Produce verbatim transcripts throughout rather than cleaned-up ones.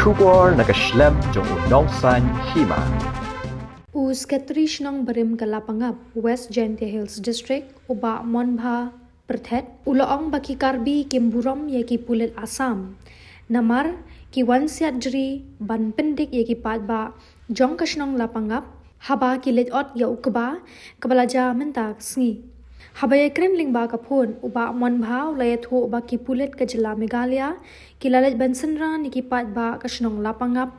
Khubor na ka shlem jong u nongsaiñ hima. U Sekretari Shnong Barim ka Lapangap, West Jaintia Hills District, u Bah Monbha Pyrthet, u la ong ba ki Karbi kim burom ïa ki pulit Assam. Namar ki wan siat jri ban pyndik ïa ki paidbah jong ka shnong Lapangap haba ki leit ot ïa u kba kaba la jia mynta ka sngi. Haba ïakren lyngba ka phone, u Bah Monbha u la ïathuh ba ki pulit ka jylla Meghalaya ki la leit ban synran ïa ki paidbah ka shnong Lapangap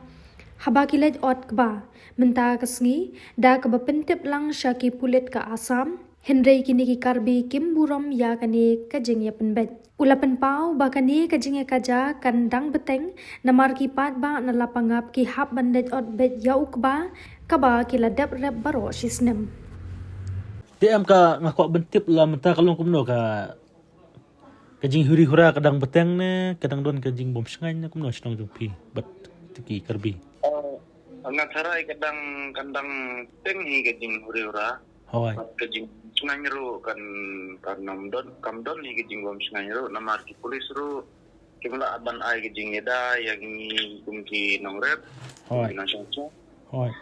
haba ki leit ot kba mynta ka sngi, da kaba pyntip lang sha ki pulit ka Assam. Hynrei kine ki Karbi kim burom ïa kane ka jingïapynbeit. U la pynpaw ba kane ka jingïakajia kan dang bteng namar ki paidbah na Lapangap ki hap ban leit ot beit ïa u kba kaba ki la dep rep baroh shisnem. Te em ka nga kwah ban tip la mynta ka long kumno ka, ka jinghuri hura ka dang bteng ne ka dang don ka jingbymshngaiñ ne kumno shnong jong phi bad ki Karbi? Oh, nga tharai ka dang, kan dang bteng hi ka jinghuri hura. Hoi. Bad ka jingshngaiñ ruh kan, kan ym don, kam don hi ka jingbymshngaiñ ruh namar ki pulit ruh kim lah ban ai ka jingïada ïa ngi kum ki nongrep. Hoi. Ki nongshong shnong. Hoi.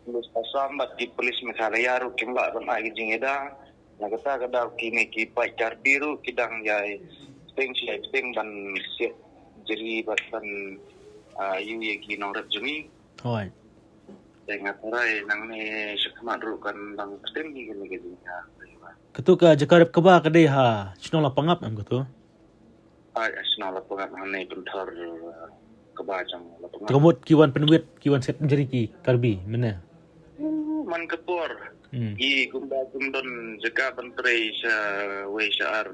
Pulit Assam bad ki pulit Meghalaya ruh kim lah ban ai ka jingïada. Na kata ka daw kine ki paid Karbi ruh ki dang ïai bteng shi ïai bteng ban siat jri bad ban, ah, ïoh ïa ki nongrep jong ngi. Hoi. Te nga tharai nangne shakhmat ruh kan dang bteng hi kane ka jingïa. Kato ka jaka rep kba ka dei ha shnong Lapangap em kato? Ai, shnong Lapangap hangne pynthor, uh, kba jong Lapangap. Te ka mut ki wan pynwit, ki wan siat jri ki Karbi mynne? Uh, man ka por. Hmm. Ki kumba kum don jaka ban trei sha wei sha ar.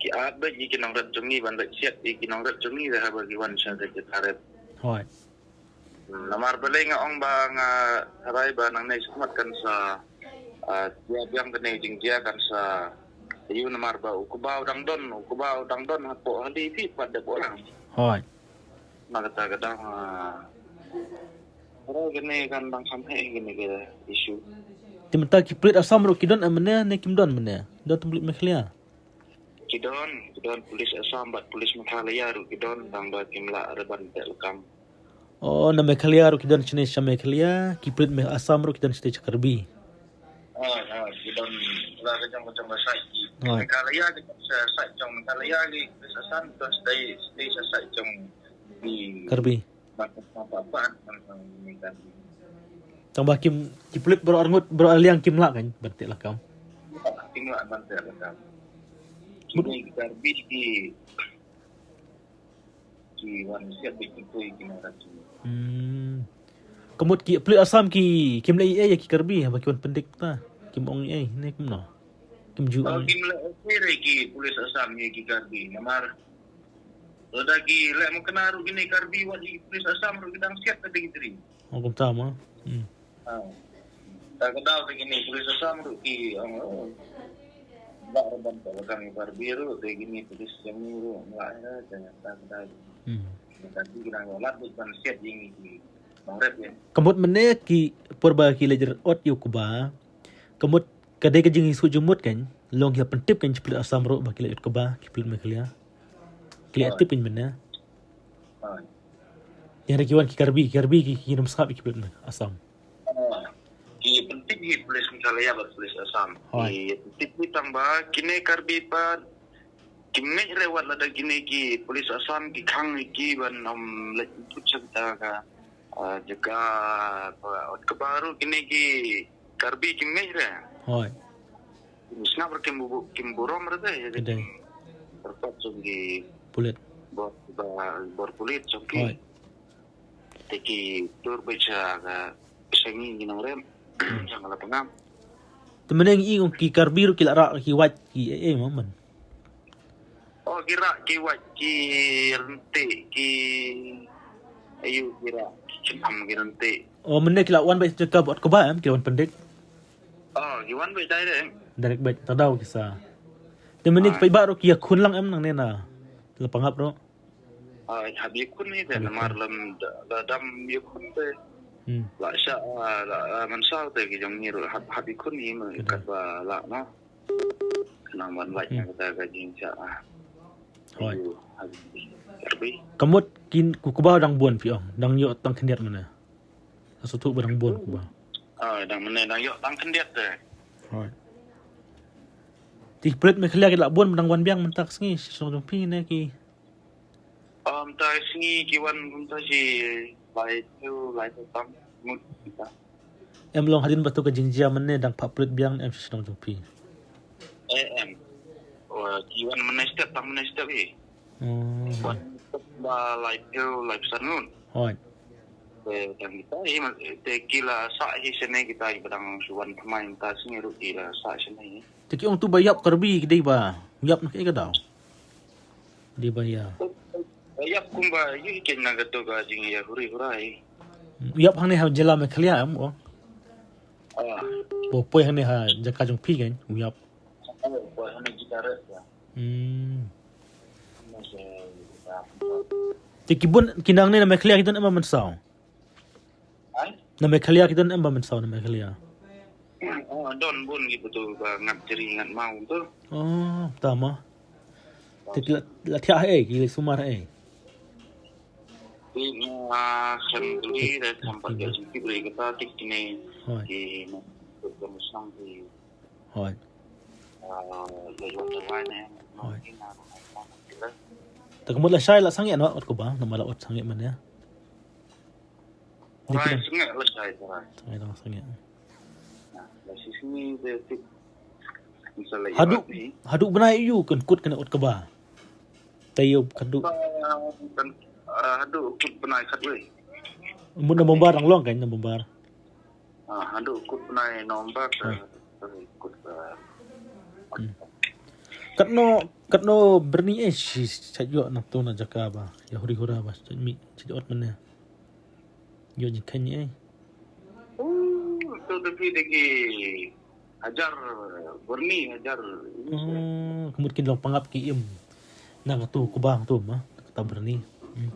Ki ap beit ïa ki nongrep jong ngi ban leit siat ïa ki nongrep jong ngi haba ki wan sha ka jaka rep. Hoi. Hmm, namar balei nga ong ba nga tharai ba nangne shakhmat kan sa, ah, jia biang kane jingjia kan sa ïoh namar ba u kba u dang don, u kba u dang don hapoh hali phi pat da poh lang. Hoi. Na kata ka daw, ah, tharai kane kan dang kham heh kane ka issue. Te mynta ki pulit Assam ruh ki don em mynne ne kim don mynne? Don tang pulit Meghalaya? Ki don, ki don pulit Assam bad pulit Meghalaya ruh ki don tang ba kim lah re ban teh lakam. Oh, na Meghalaya ruh ki don shane sha Meghalaya, ki pulit Me-, Assam ruh ki don shane sha Karbi. Oh, oh, ki don la ka jong ka jong ka side ki. Oh. Meghalaya ki don sha side jong Meghalaya ki, pulit Assam ki don sha side, sha side jong ki. Karbi. Tang ba kim, ki pulit baroh arngut, baroh arliang kim lah kan ban teh lakam. Kim lah ban teh lakam. Kine ki Karbi ki, ki wan siat beit ki poi ki nongrat ki. Hmm. Ka mut ki pulit Assam ki, kim leh ei ei ïa ki Karbi haba ki wan pyndik ta. Kim ong ei ei ne kumno? Kim ju ong. Kim leh ei ei ki pulit Assam ïa ki Karbi namar lada ki leh mukna ruh kine Karbi wat ïa ki pulit Assam ruh ki dang siat ka dei ki tri. Oh, kumta ma. Hmm. Ha. Ta ka daw te kine pulit Assam ruh ki ong, oh, ba ruh ban ta ka Karbi ruh te kine pulit jong ngi ruh mlak ïa ka ta ka daw. Hmm. Karbi ki dang lad beit ban siat ïa ngi ki nongrep ïa. Ka mut mynne ki por ba ki leit ot ïa u kba. Ka mut ka dei ka jingïasoh jingmut kan, long ki pyntip kan ki pulit Assam ruh ba ki leit ot kba, ki pulit Meghalaya. Ki leit tip kan mynne. Hynrei ki wan ki Karbi, ki Karbi ki, kim sngap ki pulit Assam. Ki pyntip ki pulit Meghalaya bad pulit Assam. Hoi. Ki pyntip ki tang ba kine Karbi pat kim ngeit re wat lada kine ki pulit Assam ki khang ïa ki ban ym leit put sha kita ka, ah, jaka ba ot kba ruh kine ki Karbi kim ngeit re. Hoi. Kim sngap re kim bu-, kim burom re te ïa ka jingpyrkhat jong ki pulit. Bor, ba, bor pulit jong ki. Hoi. Te ki tur beit sha ka, sha ngi ngi nongrep. Hmm. Sha ka Lapangap. Te mynne ngi ong ki Karbi ruh ki la rah ki wait ki ei ei mo man. Oh, ki rah ki wait ki ryntih ki ayu ki rah ki kynam ki ryntih. Oh, mynne ki la wan beit jaka ba ot kba em, ki la wan pyndik. Oh, ki wan beit direct. Direct beit, ta daw ki sa. Te mynne ki paidbah ruh ki ïakhun lang em nangne na Lapangap ruh. Ah, hap ïakhun hi te namar lem da, da dam ïakhun te. Hmm. La shah, ah, la, ah, mynsaw te ki jong ngi ruh hap, hap ïakhun hi ma katba lah noh. Khnang ban lait na kata ka jingshah, ah. Right. Ka mut ki, ku, kuba dang bun phi ong, dang ïoh tang khyndiat mynne. Sa shu thuh ba dang bun kuba. Ah, dang mynne dang ïoh tang khyndiat te. Right. Te ki pulit Meghalaya ki la bun ba dang wan biang mynta ka sngi sha shnong jong phi ne ki? Ah, mynta ka sngi ki wan mynta shi lai tu, lai tu tam mut mynta. Em long hadien ba tu ka jingjia mynne dang phah pulit biang em sha shnong jong phi? Eh, em. Wa, ki wan mynne step, tang mynne step hi. Hmm. Wan step ba lai tu, lai pesan nun. Hoi. Te tang kita hi, te ki la sah hi sene kita ki ba dang shu wan thymmai mynta sngi ruh ki la sah sene hi. Te ki ong tu ba ïap Karbi ki dei ba ïap na kaei ka daw? Dei ba ïa. Ïap kumba ïa ki na ka tu ka jing ïa huri hurai. Ïap hangne ha jylla Meghalaya em o. Ah. Bo poi hangne ha jaka jong phi kan ïap. Oh, poi hangne jaka ret ya. Hmm. Te ki bun ki nang ne na Meghalaya ki don em ba mynsaw? Ai? Na Meghalaya ki don em ba mynsaw na Meghalaya? Oh, don bun ki betul ba ngat jeri ngat mau tu. Oh, tama. Te ki la, la thiah eh, ki la sumar eh. Ki ma khem beli dan sampai dia sempit beli kita tik kini. Hoi. Ki ma, ki ma sang ki. Hoi. Ah, la yuan tawai ne. Hoi. Ki na, na, na, na, na. Te ka mut la shai la sangeh no ot kuba, namar la ot sangeh mynne. Tharai sangeh la shai tharai. Sangeh dang sangeh. Nah, la shi sngi te tip. Haduh, haduh bnai ïu kan kut kane ot kaba. Te ïu haduh. Kan, ah, haduh kut bnai khatwei. Mut November dang long kan November. Ah, haduh kut bnai November. Ah. Kut, ah. Hmm. Katno, katno byrni eh shi sha ïoh na tu na jaka ba ïa huri hura ba sha mih sha ot mynne. Ïoh jingkheiñ eh. Oh, tu tapi deki hajar byrni, hajar. Hmm, ka mut kin long pangap ki im. Na ka tu kuba tu ma, kata byrni. Hmm.